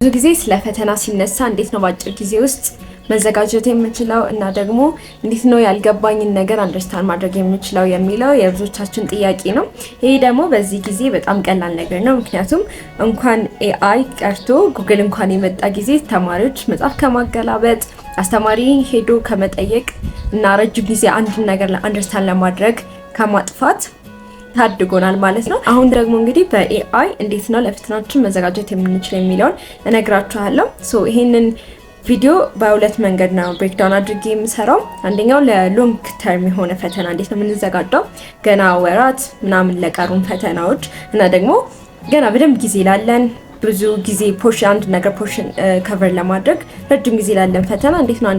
ብዙ ጊዜ ስለ ፈተና ሲነሳ እንዴት ነው በአጭር ጊዜ ውስጥ መዘጋጀት የምችለው እና ደግሞ እንዴት ነው ያልገባኝን ነገር understand ማድረግ የምችለው የሚለው የብዙዎቻችን ጥያቄ ነው። ይሄ ደግሞ በዚህ ጊዜ በጣም ቀላል ነገር ነው። ምክንያቱም እንኳን AI ቀርቶ ጉግል እንኳን የመጣ ጊዜ ተማሪዎች መጽሐፍ ከማገላበጥ፣ አስተማሪ ሄዶ ከመጠየቅ እና ረጅም ጊዜ አንድን ነገር understand ለማድረግ ከማጥፋት ታድጎናል ማለት ነው። አሁን ደግሞ እንግዲህ በ AI እንዴት ነው ለፈተናችን መዘጋጀት የምንችል የሚለውን እነግራችኋለሁ። So ይሄንን ቪዲዮ በሁለት መንገድ ነው breakdown አድርጌ የምሰራው። አንደኛው ለ long term የሆነ ፈተና እንዴት ነው የምንዘጋጀው፣ ገና ወራት ምናምን ለቀሩን ፈተናዎች፣ እና ደግሞ ገና በደንብ ጊዜ ላለን፣ ብዙ ጊዜ portion አንድ ነገር portion cover ለማድረግ ረጅም ጊዜ ላለን ፈተና እንዴት ነው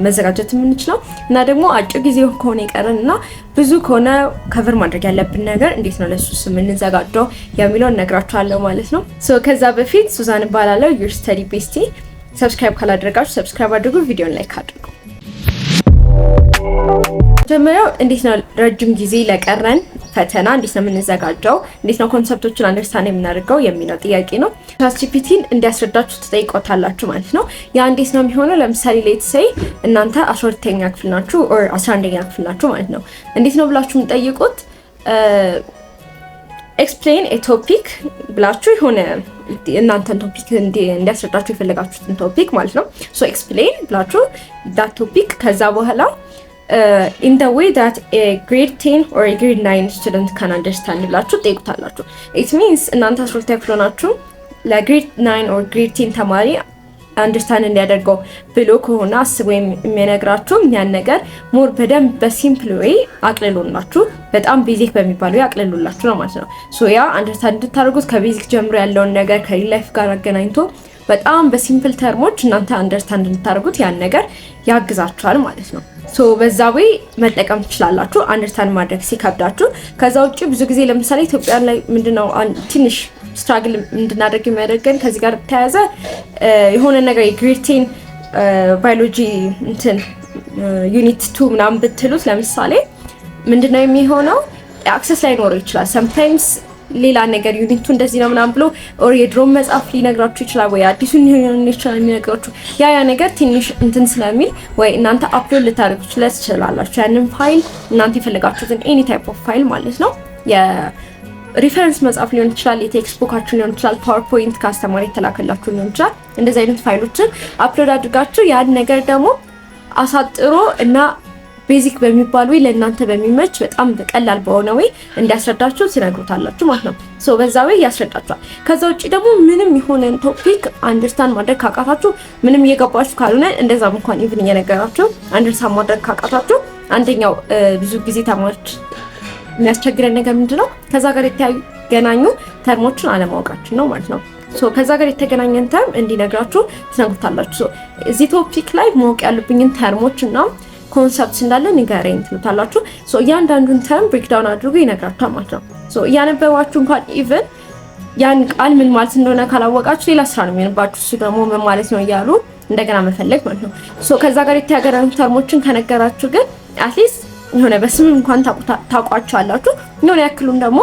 መዘጋጀት የምንችለው፣ እና ደግሞ አጭር ጊዜ ከሆነ የቀረን እና ብዙ ከሆነ cover ማድረግ ያለብን ነገር እንዴት ነው ለሱስ የምንዘጋጀው የሚለውን እነግራችኋለሁ ማለት ነው። So ከዛ በፊት ሱዛን እባላለሁ፣ your study bestie። Subscribe ካላደረጋችሁ subscribe አድርጉ፣ ቪዲዮን like አድርጉ። መጀመሪያው እንዴት ነው ረጅም ጊዜ ለቀረን ፈተና እንዴት ነው የምንዘጋጀው፣ እንዴት ነው concept ኦችን understand የምናደርገው የሚለው ጥያቄ ነው። ChatGPT ን እንዲያስረዳችሁ ትጠይቆታላችሁ ማለት ነው። ያ እንዴት ነው የሚሆነው? ለምሳሌ let's say እናንተ 12ኛ ክፍል ናችሁ or 11ኛ ክፍል ናችሁ ማለት ነው። እንዴት ነው ብላችሁ የምትጠይቁት፣ "Explain a topic" ብላችሁ የሆነ እናንተን topic እንዲያስረዳችሁ የፈለጋችሁትን topic ማለት ነው። So "explain" ብላችሁ that topic፣ ከዛ በኋላ "in the way that grade 10 or grade 9 student can understand" ብላችሁ ጠይቁታላችሁ። It means እናንተ 12ኛ ክፍል ሆናችሁ ለ grade 9 or grade 10 ተማሪ understand እንዲያደርገው ብሎ ከሆነ አስቦ የሚነግራችሁ ያን ነገር more በደንብ በ simple way አቅልሎላችሁ፣ በጣም basic በሚባል way አቅልሎላችሁ ነው ማለት ነው። So ያ understand እንድታደርጉት ከ basic ጀምሮ ያለውን ነገር ከ real life ጋር አገናኝቶ በጣም በ simple term ኦች እናንተ understand እንድታደርጉት ያን ነገር ያግዛችኋል ማለት ነው። So በዛ way መጠቀም ትችላላችሁ understand ማድረግ ሲከብዳችሁ። ከዛ ውጭ ብዙ ጊዜ ለምሳሌ ኢትዮጵያ ላይ ምንድነው ትንሽ struggle እንድናደርግ የሚያደርገን፣ ከዚህ ጋር ተያያዘ የሆነ ነገር የ grade 10 biology እንትን unit 2 ምናምን ብትሉት ለምሳሌ ምንድነው የሚሆነው? Access ላይኖረው ይችላል። Sometimes ሌላ ነገር unit 2 እንደዚህ ነው ምናምን ብሎ or የድሮን መጽሐፍ ሊነግራችሁ ይችላል፣ ወይ አዲሱን ሊሆን ይችላል የሚነግራችሁ። ያ ነገር ትንሽ እንትን ስለሚል ወይ እናንተ upload ልታደርጉ ትችላላችሁ። ያንን ፋይል፣ እናንተ የፈለጋችሁትን any type of file ማለት ነው። የ reference መጽሐፍ ሊሆን ይችላል፣ የ textbook ኣችሁ ሊሆን ይችላል፣ PowerPoint ከአስተማሪ የተላከላችሁ ሊሆን ይችላል። እንደዚህ አይነት ፋይሎችን upload አድርጋችሁ ያን ነገር ደግሞ አሳጥሮ እና basic በሚባል way፣ ለእናንተ በሚመች፣ በጣም ቀላል በሆነ way እንዲያስረዳችሁ ትነግሩታላችሁ ማለት ነው። So በዛ way ያስረዳችኋል። ከዛ ውጭ ደግሞ ምንም የሆነን topic understand ማድረግ ካቃታችሁ፣ ምንም እየገባችሁ ካልሆነ፣ እንደዛም እንኳን even እየነገራችሁ understand ማድረግ ካቃታችሁ፣ አንደኛው ብዙ ጊዜ ተማሪዎች የሚያስቸግረን ነገር ምንድነው? ከዛ ጋር የተገናኙ term ኦችን አለማወቃችን ነው ማለት ነው። So ከዛ ጋር የተገናኘን term እንዲነግራችሁ ትነግሩታላችሁ። እዚህ topic ላይ ማወቅ ያሉብኝን term ኦች እና concept እንዳለ ንገረኝ ትሉታላችሁ። So እያንዳንዱን term breakdown አድርጎ ይነግራችኋል ማለት ነው። So እያነበባችሁ እንኳን even ያን ቃል ምን ማለት እንደሆነ ካላወቃችሁ ሌላ ስራ ነው የሚሆንባችሁ። እሱ ደግሞ ምን ማለት ነው እያሉ እንደገና መፈለግ ማለት ነው። So ከዛ ጋር የተገናኙ term ኦችን ከነገራችሁ ግን at least የሆነ በስም እንኳን ታውቋቸዋላችሁ፣ የሆነ ያክሉን ደግሞ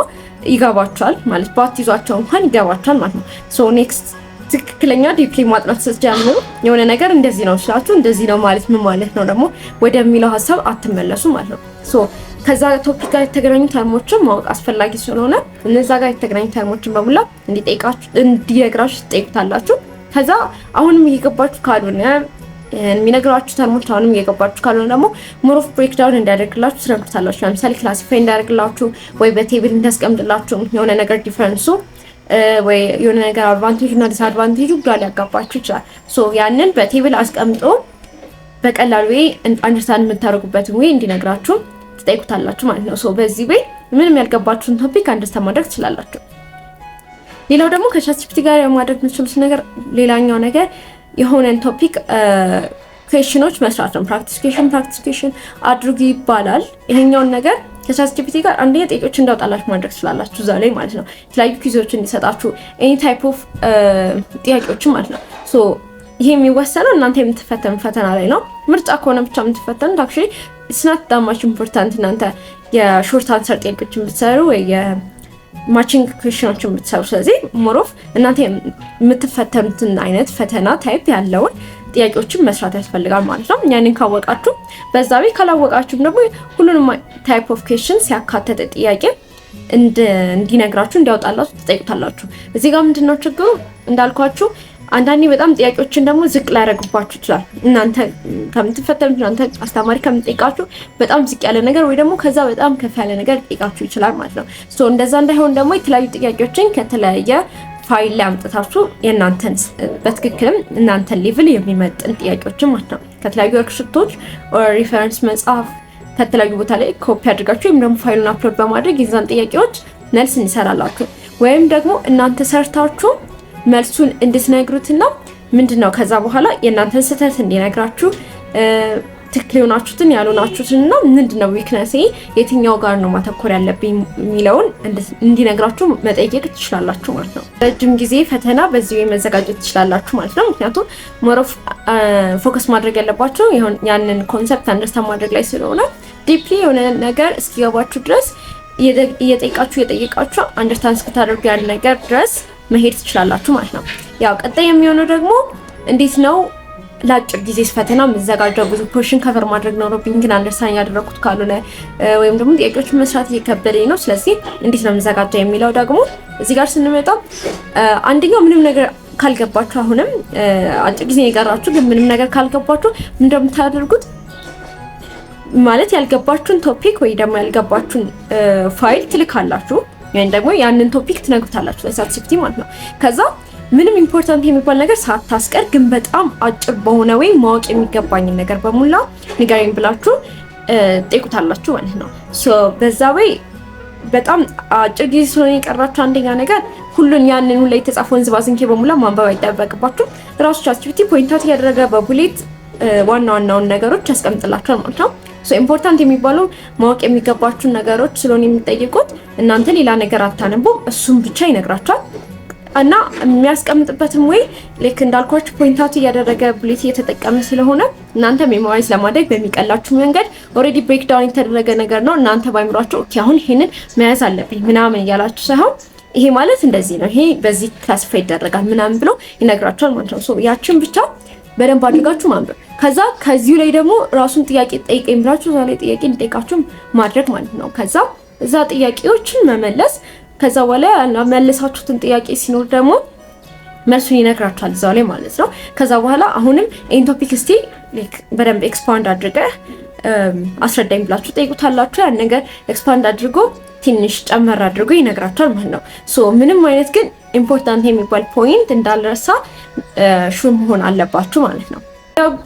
ይገባችኋል ማለት፣ ባትይዟቸው እንኳን ይገባችኋል ማለት ነው። So next ትክክለኛ deeply ማጥናት ስትጀምሩ የሆነ ነገር እንደዚህ ነው ስላችሁ እንደዚህ ነው ማለት ምን ማለት ነው ደግሞ ወደሚለው ሀሳብ አትመለሱ ማለት ነው። So ከዛ topic ጋር የተገናኙ term ኦችን ማወቅ አስፈላጊ ስለሆነ እነዛ ጋር የተገናኙ term ኦችን በሙላ እንዲጠይቃችሁ እንዲነግራችሁ ትጠይቁታላችሁ። ከዛ አሁንም እየገባችሁ ካልሆነ፣ የሚነግራችሁ term ኦች አሁንም እየገባችሁ ካልሆነ ደግሞ more of breakdown እንዲያደርግላችሁ ትነግሩታላችሁ። ለምሳሌ classify እንዲያደርግላችሁ ወይ በ table እንዲያስቀምጥላችሁ የሆነ ነገር difference ኡ ወይ የሆነ ነገር advantage እና disadvantage ኡ ግራ ሊያጋባችሁ ይችላል። So ያንን በ table አስቀምጦ በቀላሉ way understand የምታደርጉበትን way እንዲነግራችሁ ትጠይቁታላችሁ ማለት ነው። So በዚህ way ምንም ያልገባችሁን topic understand ማድረግ ትችላላችሁ። ሌላው ደግሞ ከ ChatGPT ጋር የማድረግ የምትችሉት ነገር፣ ሌላኛው ነገር የሆነን topic question ኦች መስራት ነው። Practice question፣ practice question አድርጉ ይባላል። ይሄኛውን ነገር ከ ChatGPT ጋር አንደኛ ጥያቄዎች እንዳውጣላችሁ ማድረግ ትችላላችሁ እዛ ላይ ማለት ነው። የተለያዩ quiz ኦች እንዲሰጣችሁ፣ any type of ጥያቄዎችን ማለት ነው። So ይሄ የሚወሰነው እናንተ የምትፈተኑ ፈተና ላይ ነው። ምርጫ ከሆነ ብቻ የምትፈተኑት actually it's not that much important እናንተ የ short answer ጥያቄዎችን ብትሰሩ ወይ Matching question ኦችን የምትሰሩ። ስለዚህ more of እናንተ የምትፈተኑትን አይነት ፈተና type ያለውን ጥያቄዎችን መስራት ያስፈልጋል ማለት ነው። ያንን ካወቃችሁ በዛ ቤት፣ ካላወቃችሁም ደግሞ ሁሉንም type of question ሲያካተተ ጥያቄ እንዲነግራችሁ፣ እንዲያወጣላችሁ ትጠይቁታላችሁ። እዚህ ጋር ምንድነው ችግሩ? እንዳልኳችሁ አንዳንዴ በጣም ጥያቄዎችን ደግሞ ዝቅ ሊያደርግባችሁ ይችላል። እናንተ ከምትፈተኑት፣ እናንተ አስተማሪ ከምትጠይቃችሁ በጣም ዝቅ ያለ ነገር ወይ ደግሞ ከዛ በጣም ከፍ ያለ ነገር ሊጠይቃችሁ ይችላል ማለት ነው። So እንደዛ እንዳይሆን ደግሞ የተለያዩ ጥያቄዎችን ከተለያየ ፋይል ላይ አምጥታችሁ የእናንተን በትክክልም እናንተን level የሚመጥን ጥያቄዎችን ማለት ነው፣ ከተለያዩ worksheet ኦች፣ reference መጽሐፍ፣ ከተለያዩ ቦታ ላይ ኮፒ አድርጋችሁ ወይም ደግሞ ፋይሉን upload በማድረግ የዛን ጥያቄዎች መልስ እንዲሰራላችሁ ወይም ደግሞ እናንተ ሰርታችሁ መልሱን እንድትነግሩትና ምንድን ነው ከዛ በኋላ የእናንተን ስህተት እንዲነግራችሁ፣ ትክክል የሆናችሁትን፣ ያልሆናችሁትን እና ምንድን ነው weakness ኤ፣ የትኛው ጋር ነው ማተኮር ያለብኝ የሚለውን እንዲነግራችሁ መጠየቅ ትችላላችሁ ማለት ነው። ረጅም ጊዜ ፈተና በዚህ መዘጋጀት ትችላላችሁ ማለት ነው። ምክንያቱም more of focus ማድረግ ያለባችሁ ያንን concept understand ማድረግ ላይ ስለሆነ deeply የሆነ ነገር እስኪገባችሁ ድረስ እየጠየቃችሁ እየጠየቃችሁ understand እስክታደርጉ ያን ነገር ድረስ መሄድ ትችላላችሁ ማለት ነው። ያው ቀጣይ የሚሆነው ደግሞ እንዴት ነው ለአጭር ጊዜ ፈተና የምዘጋጀው፣ ብዙ portion cover ማድረግ ኖሮብኝ ግን understand ያደረኩት ካልሆነ ወይም ደግሞ ጥያቄዎችን መስራት እየከበደኝ ነው፣ ስለዚህ እንዴት ነው የምዘጋጀው የሚለው ደግሞ እዚህ ጋር ስንመጣ፣ አንደኛው ምንም ነገር ካልገባችሁ፣ አሁንም አጭር ጊዜ የቀራችሁ ግን ምንም ነገር ካልገባችሁ ምን እንደምታደርጉት ማለት ያልገባችሁን topic ወይ ደግሞ ያልገባችሁን ፋይል ትልካላችሁ ወይም ደግሞ ያንን topic ትነግሩታላችሁ ለ ChatGPT ማለት ነው። ከዛ ምንም important የሚባል ነገር ሳታስቀር ግን በጣም አጭር በሆነ ወይ ማወቅ የሚገባኝን ነገር በሙላ ንገረኝ ብላችሁ ጠይቁታላችሁ ማለት ነው። So በዛ way በጣም አጭር ጊዜ ስለሆነ የቀራችሁ አንደኛ ነገር ሁሉን ያንን ሁላ የተጻፈውን ዝባዝንኬ በሙላ ማንበብ አይጠበቅባችሁም። ራሱ ChatGPT point out እያደረገ በ bullet ዋና ዋናውን ነገሮች ያስቀምጥላችኋል ማለት ነው። So important የሚባሉ ማወቅ የሚገባችሁን ነገሮች ስለሆነ የሚጠይቁት እናንተ ሌላ ነገር አታነቡም፣ እሱም ብቻ ይነግራችኋል። እና የሚያስቀምጥበትም way ልክ እንዳልኳችሁ point out እያደረገ bullet እየተጠቀመ ስለሆነ እናንተ memorize ለማድረግ በሚቀላችሁ መንገድ already break down የተደረገ ነገር ነው። እናንተ ባይምሯችሁ okay አሁን ይሄንን መያዝ አለብኝ ምናምን እያላችሁ ሳይሆን ይሄ ማለት እንደዚህ ነው፣ ይሄ በዚህ classify ይደረጋል ምናምን ብሎ ይነግራችኋል ማለት ነው። So ያችን ብቻ በደንብ አድርጋችሁ ማንበብ፣ ከዛ ከዚሁ ላይ ደግሞ ራሱን ጥያቄ ጠይቀኝ ብላችሁ እዛ ላይ ጥያቄ እንዲጠይቃችሁ ማድረግ ማለት ነው። ከዛ እዛ ጥያቄዎችን መመለስ፣ ከዛ በኋላ መለሳችሁትን ጥያቄ ሲኖር ደግሞ መልሱን ይነግራችኋል እዛው ላይ ማለት ነው። ከዛ በኋላ አሁንም ይህን topic እስቲ በደንብ expand አድርገህ አስረዳኝ ብላችሁ ጠይቁታላችሁ። ያን ነገር expand አድርጎ ትንሽ ጨመር አድርጎ ይነግራችኋል ማለት ነው። So ምንም አይነት ግን important የሚባል point እንዳልረሳ sure መሆን አለባችሁ ማለት ነው።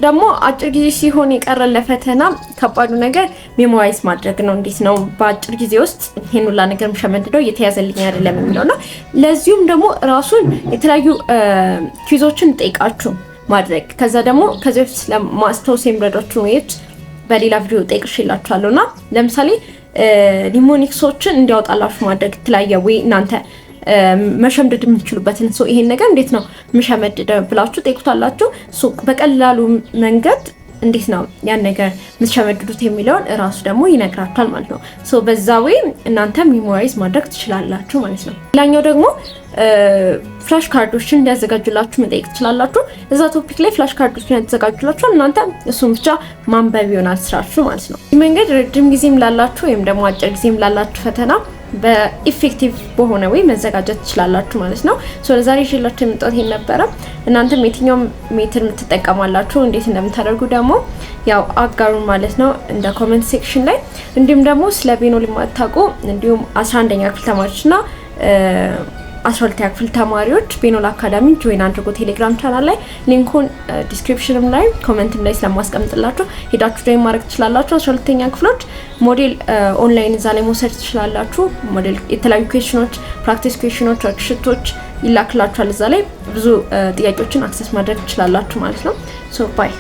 ደግሞ አጭር ጊዜ ሲሆን የቀረን ለፈተና ከባዱ ነገር memorize ማድረግ ነው። እንዴት ነው በአጭር ጊዜ ውስጥ ይሄን ሁላ ነገር የምሸመድደው፣ እየተያዘልኝ አይደለም የሚለው ነው። ለዚሁም ደግሞ ራሱን የተለያዩ quiz ኦችን ጠይቃችሁ ማድረግ፣ ከዛ ደግሞ ከዚህ በፊት ለማስታወስ የሚረዷችሁ way ኦች በሌላ ቪዲዮ ጠቅሼላችኋለሁ እና ለምሳሌ mnemonics ኦችን እንዲያወጣላችሁ ማድረግ፣ የተለያየ way እናንተ መሸምደድ የምትችሉበትን፣ so ይሄን ነገር እንዴት ነው የምሸመድደው ብላችሁ ጠይቁታላችሁ። በቀላሉ መንገድ እንዴት ነው ያን ነገር የምትሸመድዱት የሚለውን እራሱ ደግሞ ይነግራችኋል ማለት ነው። So በዛ way እናንተ memorize ማድረግ ትችላላችሁ ማለት ነው። ሌላኛው ደግሞ flash card ኦችን እንዲያዘጋጁላችሁ መጠየቅ ትችላላችሁ። እዛ topic ላይ flash card ኦችን ያዘጋጁላችኋል። እናንተ እሱን ብቻ ማንበብ ይሆናል ስራችሁ ማለት ነው። ይህ መንገድ ረጅም ጊዜም ላላችሁ ወይም ደግሞ አጭር ጊዜም ላላችሁ ፈተና በ effective በሆነ way መዘጋጀት ትችላላችሁ ማለት ነው። So ለዛሬ ይዤላችሁ የመጣሁት ይሄን ነበረ። እናንተም የትኛውም method ትጠቀማላችሁ፣ እንዴት እንደምታደርጉ ደግሞ ያው አጋሩን ማለት ነው እንደ comment section ላይ። እንዲሁም ደግሞ ስለ ቤኖል የማታውቁ እንዲሁም 11ኛ ክፍል ተማሪዎችና 12ኛ ክፍል ተማሪዎች ቤኖል አካዳሚ join አድርጎ ቴሌግራም ቻናል ላይ link ኡን description ም ላይ comment ም ላይ ስለማስቀምጥላችሁ ሄዳችሁ join ማድረግ ትችላላችሁ። 12ኛ ክፍሎች model online እዛ ላይ መውሰድ ትችላላችሁ። ሞዴል የተለያዩ question ኦች፣ practice question ኦች፣ worksheet ኦች ይላክላችኋል። እዛ ላይ ብዙ ጥያቄዎችን access ማድረግ ትችላላችሁ ማለት ነው። So bye.